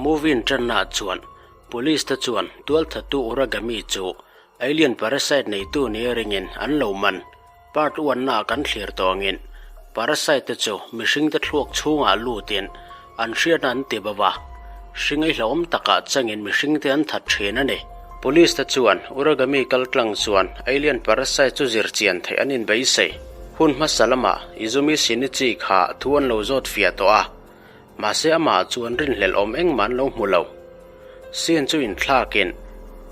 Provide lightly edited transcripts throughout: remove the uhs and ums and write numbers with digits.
Movie inṭannaah chuan Police te chuan tualthattu Uragami chu alien parasite neitu nia ringin an lo man. Part one naah kan thlir tawh angin parasite te chu mihringte thluak chhungah lutin an hriatna an ti bo a, hring ei hlauhawm takah changin mihringte an that thin a ni. Police te chuan Uragami kal tlang chuan alien parasite chu zir chian theih an inbeisei. Hun hmasa lamah Izumi Shinichi kha thu an lo zawt fiah tawh a, Mahse amah chuan rinhlelh awm engmah an lo hmu lo. Scene chu inthlakin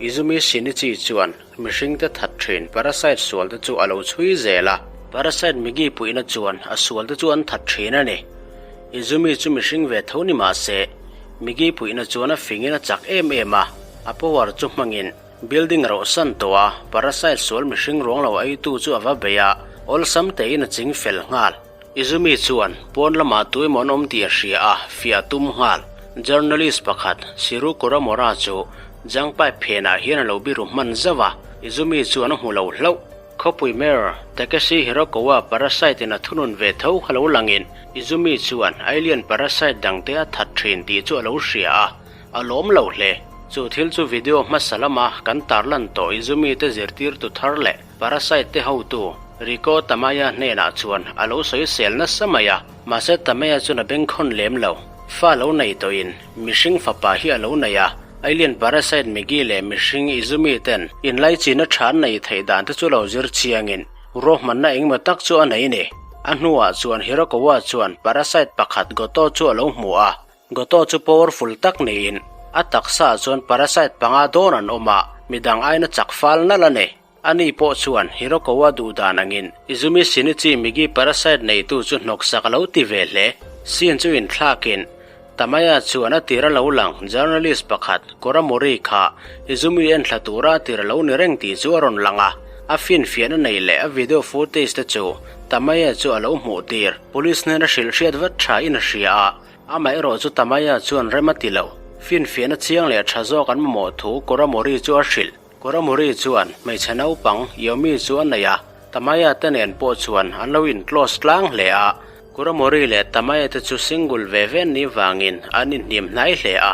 Izumi Shinichi chuan mihringte that thin parasite sualte chu a lo chhui zel a. Parasite Migi puihna chuan a sualte chu an that thin a ni. Izumi chu mihring ve tho ni mahse Migi puihna chuan a fingin a chak em em a, a power chu hmangin building rohsan tawh a parasite sual mihring ruang lo eitu chu a va bei a, awlsam tein a ching fel nghal. Izumi chuan pawn lamah tuemaw an awm tih a hria a, fiah a tum nghal. Journalist pakhat, Shiru Kuramura chu junk pipe phenah hian a lo biru hman zauh a, Izumi chuan a hmu lo hlauh. Khawpui Mayor, Takeshi Hirokawa parasite in a thunun ve tho kha lo langin Izumi chuan alien parasite dangte a that thin tih chu a lo hria a, a lawm lo hle. Chu thil chu video hmasa lama kan tarlan tawh Izumi te zirtirtu thar leh Parasite te hotu Riko Tamaya hnenah chuan a lo sawi sel nasa mai a, mahse Tamaya chuan a bengkhawn lem lo. Fa lo nei tawhin mihring fapa hi a lo nei a, alien parasite Migi leh mihring Izumi ten inlaichinna tha an nei theih dan te chu lo zir chiangin ruahmanna engemaw tak chu a nei ni. A hnuah chuan Hirokawa chuan parasite pakhat Goto chu a lo hmu a, Goto chu powerful tak niin a taksaah chuan parasite panga dawn an awm a, midang aina chak fal nalh a ni. Ani pawh chuan Hirokawa duh dan angin Izumi Shinichi Migi parasite neitu chu hnawksak a lo ti ve hle. Scene chu inthlakin Tamaya chuan a tir a lo lang journalist pakhat Koramori kha Izumi enthla tura a tir a lo ni reng tih chu a rawn lang a, a finfiahna nei leh a video footage te chu Tamaya chu a lo hmuh tir. Police hnena hrilh hriat vat tha in a hria a. Amaherawh chu Tamaya chuan rem a ti lo. Finfiahna chiang leh tha zawk an mamawh thu Koramori chu a hrilh. Koramori chuan hmeichhe naupang Yomi chu a nei a, Tamaya te nen pawh chuan an lo in close tlang hle a. Koramori leh Tamaya te chu single ve ve an nih vangin an inhniam hnai hle a.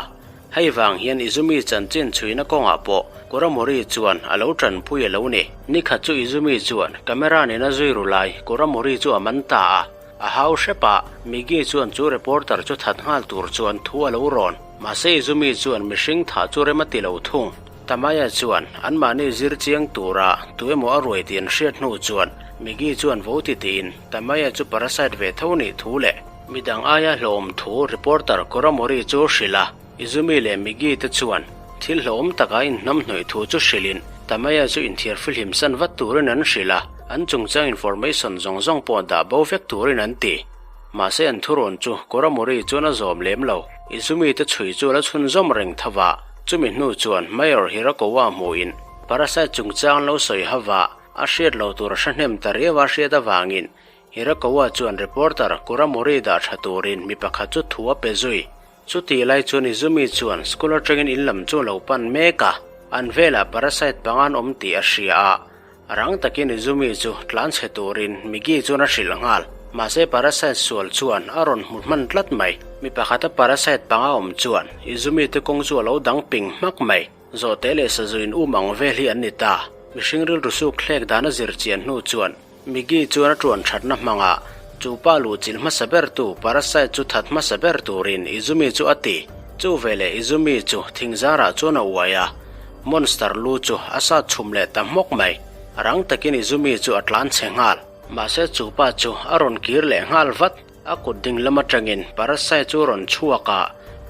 Hei vang hian Izumi chanchin chhuina kawngah pawh Koramori chuan a lo tanpui a lo ni. Nikhat chu Izumi chuan camera nena zui ru lai Koramori chu a man ta a. A hau hrep a, Migi chuan chu reporter chu that nghal tur chuan thu a lo rawn. Mahse Izumi chuan mihring thah chu rem a ti lo thung. Tamaya chuan anmahni zir chiang tura tu emaw a ruai tih an hriat hnu chuan Migi chuan vo ti tiin Tamaya chu parasite ve tho nih thu leh midang aia hlawm thu reporter Koramori chu hrilh a. Izumi leh Migi te chuan thil hlawm taka inhnamhnawih thu chu hrilhin Tamaya chu inthiar fihlim san vat turin an hrilh a, an chungchang information zawng zawng pawh dah bo vek turin an ti. Mahse an thurawn chu Koramori chuan a zawm lem lo. Izumi te chhui chu a la chhunzawm reng tho va, chumi hnu chuan Mayor Hirakowa hmuhin parasite chungchang lo sawi hava a hriat lo tur a hre hnem ta riau a hriat avangin Hirakowa chuan reporter Koramori dah tha turin mi pakhat chu thu a pe zui. Chutih lai chuan Izumi chuan school atangin in lam chu a lo pan mek a, an velah parasite panga an awm tih a hria a. Rang takin Izumi chu tlan chhe turin Migi chuan a hrilh nghal. Mahse parasite sual chuan a rawn hmu hman tlat mai. Mi pakhata parasite panga awm chuan Izumi te kawng chu a lo dang ping hmak mai. Zawhte leh sazuin um ang vel hi an ni ta. Mihring rilru suk thlek dan a zir chian hnu chuan Migi chuan a tuan thatna hmangah chu pa luh chilh hmasa bertu parasite chu that hmasa ber turin Izumi chu a ti. Chu veleh Izumi chu thingzarah chuan a uai a, monster lu chu a sat chhum leh ta hmawk mai. Rang takin Izumi chu a tlan chhe nghal. Mahse chu pa chu a rawn kir leh nghal vat. A kut ding lam atangin parasite chu a rawn chhuak a,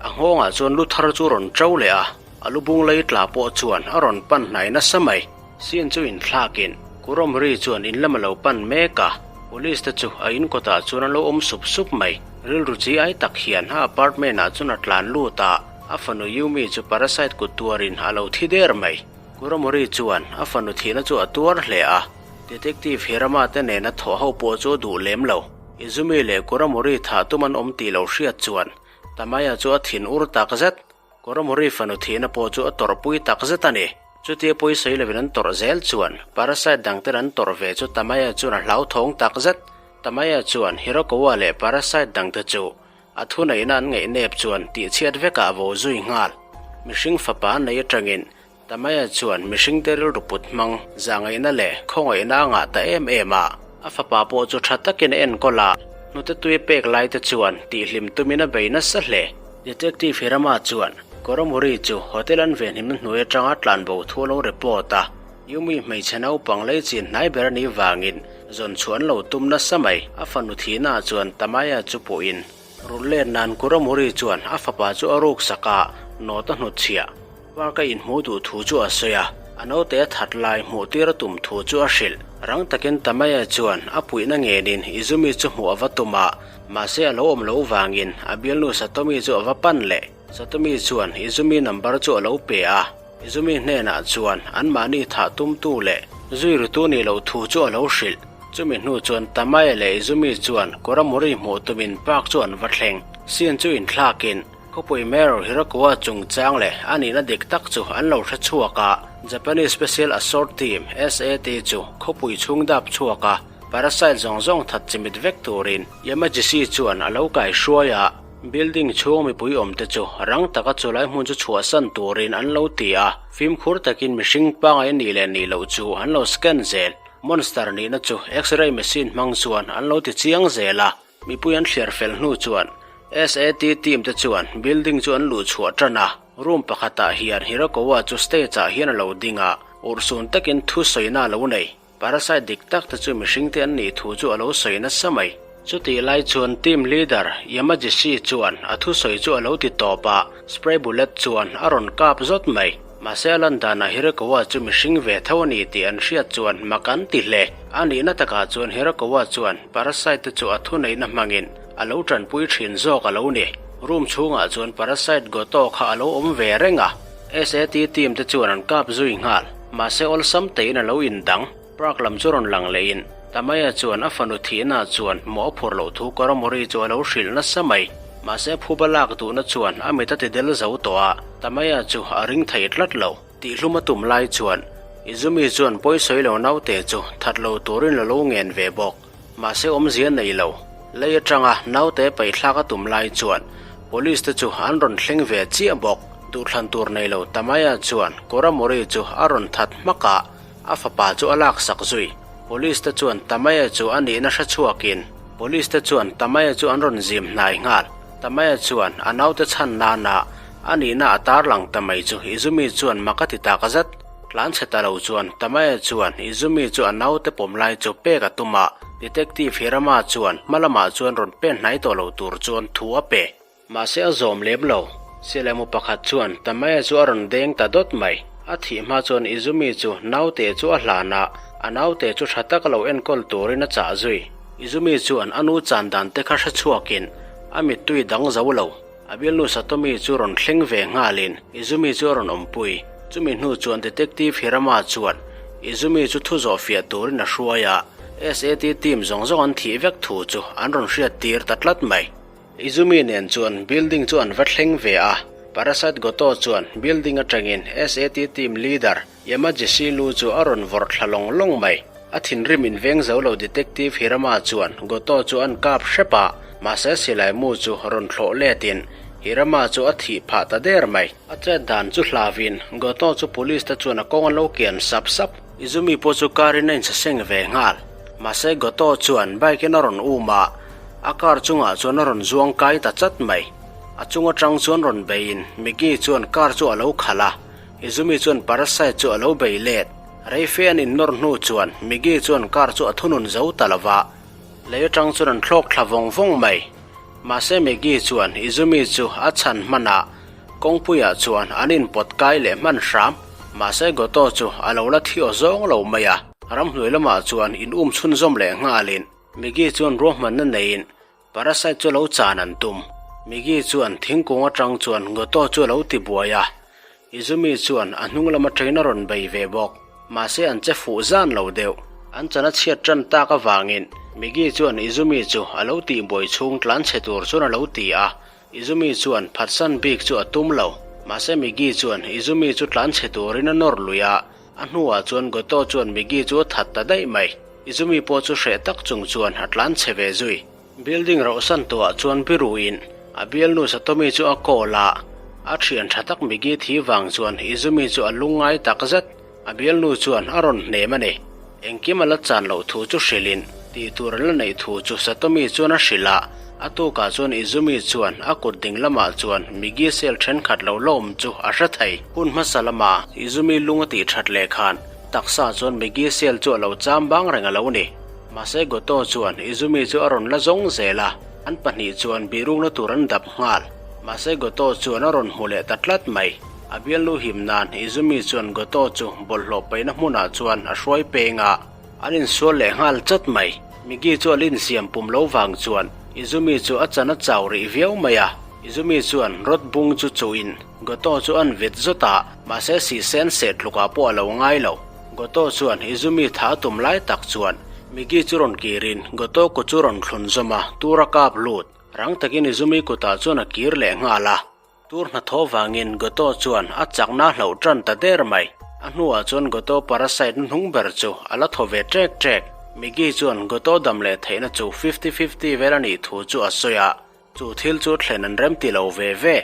a nghawngah chuan lu thar chu a rawn to leh a, a lu bung lei tla pawh chuan a rawn pan hnai nasa mai. Scene chu inthlakin Kuromri chuan in lam a lo pan mek a, police te chu a in kawtah chuan an lo awm sup sup mai. Rilru chi ai tak hian a apartment ah chuan a tlan lut a, a fanu Yumi chu parasite kut tuarin a lo thi der mai. Kuromori chuan a fanu thihna chu a tuar hle a, Detective Hirama te nena thawh ho pawh chu a duh lem lo. Izumi leh Kuromori thah tum an awm tih lo hriat chuan Tamaya chu a thin ur tak zet. Koromori fanu thihna pawh chu a tawrhpui tak zet a ni. Chutia pawisawi lovin an tawrh zel chuan parasite dangten an tawrh ve chu Tamaya chuan a hlauthawng tak zet. Tamaya chuan Hirokawa leh parasite dangte chu A thuneihna an ngaihnep chuan tihchhiat vekah a vo zui nghal. Mihring fapa a nei atangin Tamaya chuan mihringte rilru put hmang zahngaihna leh khawngaihna a ngah ta em em a. A fapa pawh chu tha takin a enkawl a, hnute tui pek laite chuan tihhlim tumin a bei nasa hle. Detective Hirama chuan Koromori chu hotel an venhimna hnuai atanga tlanbo thu a lo report a. Yumi hmeichhe naupang lei chin hnai ber a nih vangin zawn chhuah an lo tum nasa mai. A fanu thihnaah chuan Tamaya chu pawhin rulh let nan Kuromori chuan a fapa chu a ruk sak a, nawt a hnutchhiah. Park a inhmuh duh thu chu a sawi a, a naute a that lai hmuh tir a tum thu chu a hrilh. Rang takin Tamaya chuan a puihna ngenin Izumi chu hmuh a va tum a, mahse a lo awm loh vangin a bialnu Satomi chu a va pan leh. Satomi chuan Izumi number chu a lo pe a, Izumi hnenah chuan anmahni thah tumtu leh zui rutu nih loh thu chu a lo hrilh. Chumi hnu chuan Tamaya leh Izumi chuan Koramori hmuh tumin park chu an va thleng. Scene chu inthlakin Khawpui Mayor Hirokawa chungchang leh a nihna dik tak chu an lo hre chhuak a, Japanese Special Assault Team, SAT, chu khawpui chhung dap chhuak a, parasite zawng zawng that chimit vek turin Yamagishi chuan a lo kaihruai a, building chhung mipui awmte chu rang taka chulai hmun chu chhuahsan turin an lo ti a, fimkhur takin mihring pangai nih leh nih loh chu an lo scan zel. Monster nihna chu X-ray machine hmang chuan an lo ti chiang zel a. Mipui an thliar fel hnu chuan SAT team te chuan building chu an luh chhuah tan a, room pakhatah hian Hirokawa chu stage ah hian a lo ding a, urhsun takin thu sawina a lo nei. Parasite dik tak te chu mihring te an nih thu chu a lo sawi nasa mai. Chutih lai chuan team leader Yamagishi chuan a thusawi chu a lo ti tawp a, spray bullet chuan a rawn kap zawt mai. Mahse a lan danah Hirokawa chu mihring ve tho a ni tih an hriat chuan mak an ti hle. A nihna takah chuan Hirokawa chuan Parasite te chu a thuneihna hmangin a lo tanpui thin zawk a lo ni. Room chhungah chuan Parasite Goto kha a lo awm ve reng a. SAT team te chuan an kap zui nghal. Mahse awlsam tein a lo indang. Park lam chu rawn lang lehin Tamaya chuan a fanu thihna chuan mawh a phur loh thu Koromori chu a lo hrilh nasa mai. Mahse phuba lak duhna chuan a mit a ti del zo tawh a, Tamaya chu a ring thei tlat lo. Tihhlum a tum lai chuan Izumi chuan pawisawi lo naute chu that lo turin la lo ngen ve bawk. Mahse awmzia nei lo. Lei atanga naute paihthlak a tum lai chuan Police te chu an rawn thleng ve chiah bawk. Duhthlan tur nei lo Tamaya chuan Koramori chu a rawn that hmak a, A fapa chu a laksak zui. Police te chuan Tamaya chu a nihna hre chhuakin Police te chuan Tamaya chu an rawn zim hnai nghal. Tamaya chuan a naute chhan nana a nihna a tarlang ta mai chu Izumi chuan mak a ti tak zet. Tlan chhe ta lo chuan Tamaya chuan Izumi chu a naute pawm lai chu pek a tum a, Detective Hirama chuan hma lamah chuan rawn pen hnai tawh lo tur chuan thu a pe. Mahse a zawm lem lo. Silaimu pakhat chuan Tamaya chu a rawn deng ta dawt mai. A thih hma chuan Izumi chu naute chu a hlan a, a naute chu tha taka lo enkawl turin a chah zui. Izumi chuan a nu chan dan te kha hre chhuakin a mittui dang zo lo. A bialnu Satomi chu rawn thleng ve nghalin Izumi chu a rawn awmpui. Chumi hnu chuan Detective Hirama chuan Izumi chu thu zawh fiah turin a hruai a, SAT team zawng zawng an thih vek thu chu an rawn hriattir ta tlat mai. Izumi nen chuan building chu an va thleng ve a, Parasite Goto chuan building atangin SAT team leader Yamagishi lu chu a rawn vawrh thla lawng lawng mai. A thinrim inveng zo lo Detective Hirama chuan Goto chu an kap hrep a, mahse silai mu chu rawn thlawh letin Hirama chu a thih phah ta der mai. A chet dan chu hlavin Goto chu police te chuan a kawng an lo kian sap sap. Izumi pawh chu car in a insaseng ve nghal. Mahse Goto chuan bike in a rawn um a, A car chungah chuan a rawn zuang kai ta chat mai. A chung atang chuan rawn beiin Mickey chuan car chu a lo khalh a, Izumi chuan Parasite chu a lo bei let. Reife an innawr hnu chuan Mickey chuan car chu a thunun zo ta lo va, lei atang chuan an thlawk thla vawng vawng mai. Mahse Mickey chuan Izumi chu a chhan hman a, kawngpuiah chuan an inpawt kai leh hman hram. Mahse Goto chu a lo la thi aw zawng lo mai a, ramhnuai lamah chuan in um chhunzawm leh nghalin Maggie chuan ruahmanna neiin Parasite chu lo chan an tum. Maggie chuan thingkung atang chuan Goto chu a lo ti buai a, Izumi chuan a hnung lam atangin a rawn bei ve bawk. Mahse an che fuh zan lo deuh. An chan a chhiat tan tak avangin Maggie chuan Izumi chu a lo tih buai chhung tlan chhe tur chuan a lo ti a, Izumi chuan phatsan bik chu a tum lo. Mahse Maggie chuan Izumi chu tlan chhe turin a nawr lui a, A hnuah chuan Goto chuan Migi chu a that ta daih mai. Izumi pawh chu hreh tak chung chuan a tlan chhe ve zui. Building rauhsan tuah chuan biruin. A bialnu Satomi chu a call a, a thian tha tak Migi thi vang chuan Izumi chu a lungngai tak zet. A bialnu chuan a rawn hnem a ni. Engkim a la chan loh thu chu hrilhin tih tur an la neih thu chu Satomi chuan a hrilh a, a tukah chuan Izumi chuan a kut ding lamah chuan Migi cell thenkhat lo la awm chu a hre thei. Hun hmasa lama Izumi lung a tih that leh khan taksa chuan Migi cell chu a lo cham bang reng a lo ni. Mahse Goto chuan Izumi chu a rawn la zawng zel a, an pahnih chuan bihrukna tur an dap nghal. Mahse Goto chuan a rawn hmu leh ta tlat mai. A bialnu him nan Izumi chuan Goto chu bawlhhlawh paihna hmunah chuan a hruai peng a, an insual leh nghal chat mai. Migi chu a linsiam pum lo vang chuan Izumi chu a chan a chau rih viau mai a. Izumi chuan rod bung chu chuhin Goto chu an vit zawt a, mahse sihsen seh tlukah pawh a lo ngai lo. Goto chuan Izumi tha a tum lai tak chuan Migi chu rawn kirin Goto kut chu rawn thlun zawm a, tur a kap lut. Rang takin Izumi kutah chuan a kir leh nghal a. Tur hnathawh vangin Goto chuan a chakna hloh tan ta der mai. A hnuah chuan Goto parasite hnung ber chu a la thaw ve ṭek ṭek. Migi chuan Goto dam leh theihna chu fifty fifty vel a nih thu chu a sawi a, chu thil chu thlen an remti lo ve ve.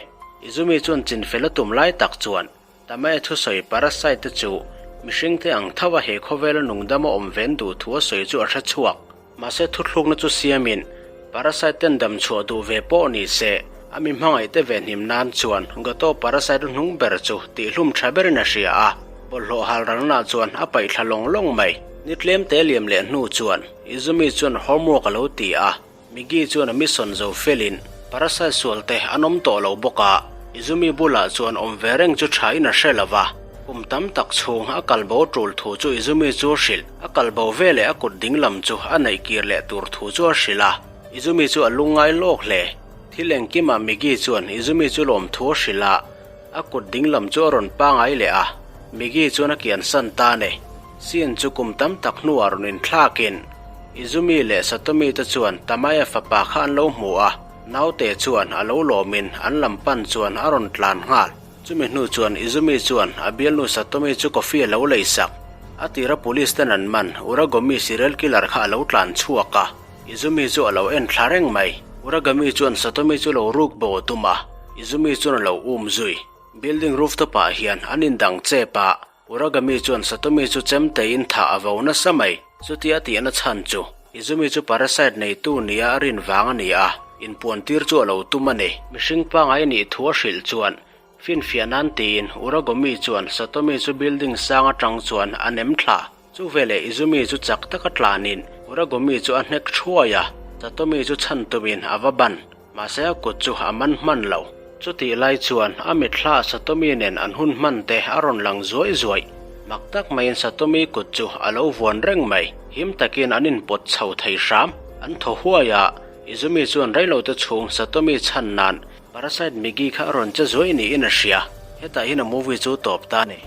Izumi chuan chinfel a tum lai tak chuan Tamae thusawi parasite te chu mihringte ang tho a he khawvela nungdam a awm ven duh thu a sawi chu a hre chhuak. Mahse thuthlukna chu siamin parasite ten dam chhuah duh ve pawh ni se, a mi hmangaihte ve hnim nan chuan Goto parasite hnung ber chu tihhlum tha berin a hria a, bawlhhlawh hal ralna chuan a paih thla lawng lawng mai. Ni tlemte liam leh hnu chuan Izumi chuan homework a lo ti a. Migi chuan a mission zo felin parasite sualte an awm tawh lo bawk a, Izumi bulah chuan awm ve reng chu thain a hre lo va. Kum tam tak chhung a kal bo tul thu chu Izumi chu a hrilh. A kal bo ve leh a kut ding lam chu a neih kir leh tur thu chu a hrilh a. Izumi chu a lungngai lawk hle. Thil engkimah Migi chuan Izumi chu lawm thu a hrilh a, a kut ding lam chu a rawn pangai leh a. Migi chuan a kiansan ta ne. Scene chu kum tam tak hnuah rawn inthlakin Izumi leh Satomi te chuan Tamae fapa kha an lo hmu a, naute chuan a lo lawmin an lam pan chuan a rawn tlan nghal. Chumi hnu chuan Izumi chuan a bialnu Satomi chu coffee a lo lei sak. A tira police ten an man Uragomi serial killer kha a lo tlan chhuak a, Izumi chu a lo en thla reng mai. Uragami chuan Satomi chu lo ruk bo a tum a, Izumi chuan a lo um zui. Building rooftop ah hian an indang chep a, Uragami chuan Satomi chu chemteiin thah a vo nasa mai. Chutia tihna chhan chu Izumi chu parasite neitu nia a rin vang a ni a, inpuantir chu a lo tum a ni. Mihring pangai nih thu a hrilh chuan finfiah nan tiin Uragomi chuan Satomi chu building sang atang chuan a nem thla. Chu veleh Izumi chu chak taka tlanin Uragomi chu a hnek thuai a, Satomi chu chhan tumin a va ban. Mahse a kut chu a man hman lo. Chutih lai chuan a mitthla Satomi nen an hun hman te a rawn lang zuaih zuaih. Mak tak maiin Satomi kut chu a lo vuan reng mai. Him takin an inpawt chho thei hram. An thaw huai a, Izumi chuan reilote chhung Satomi chhan nan Parasite Migi kha a rawn che zuaih niin a hria. Hetah hian a movie chu tawp ta a ni.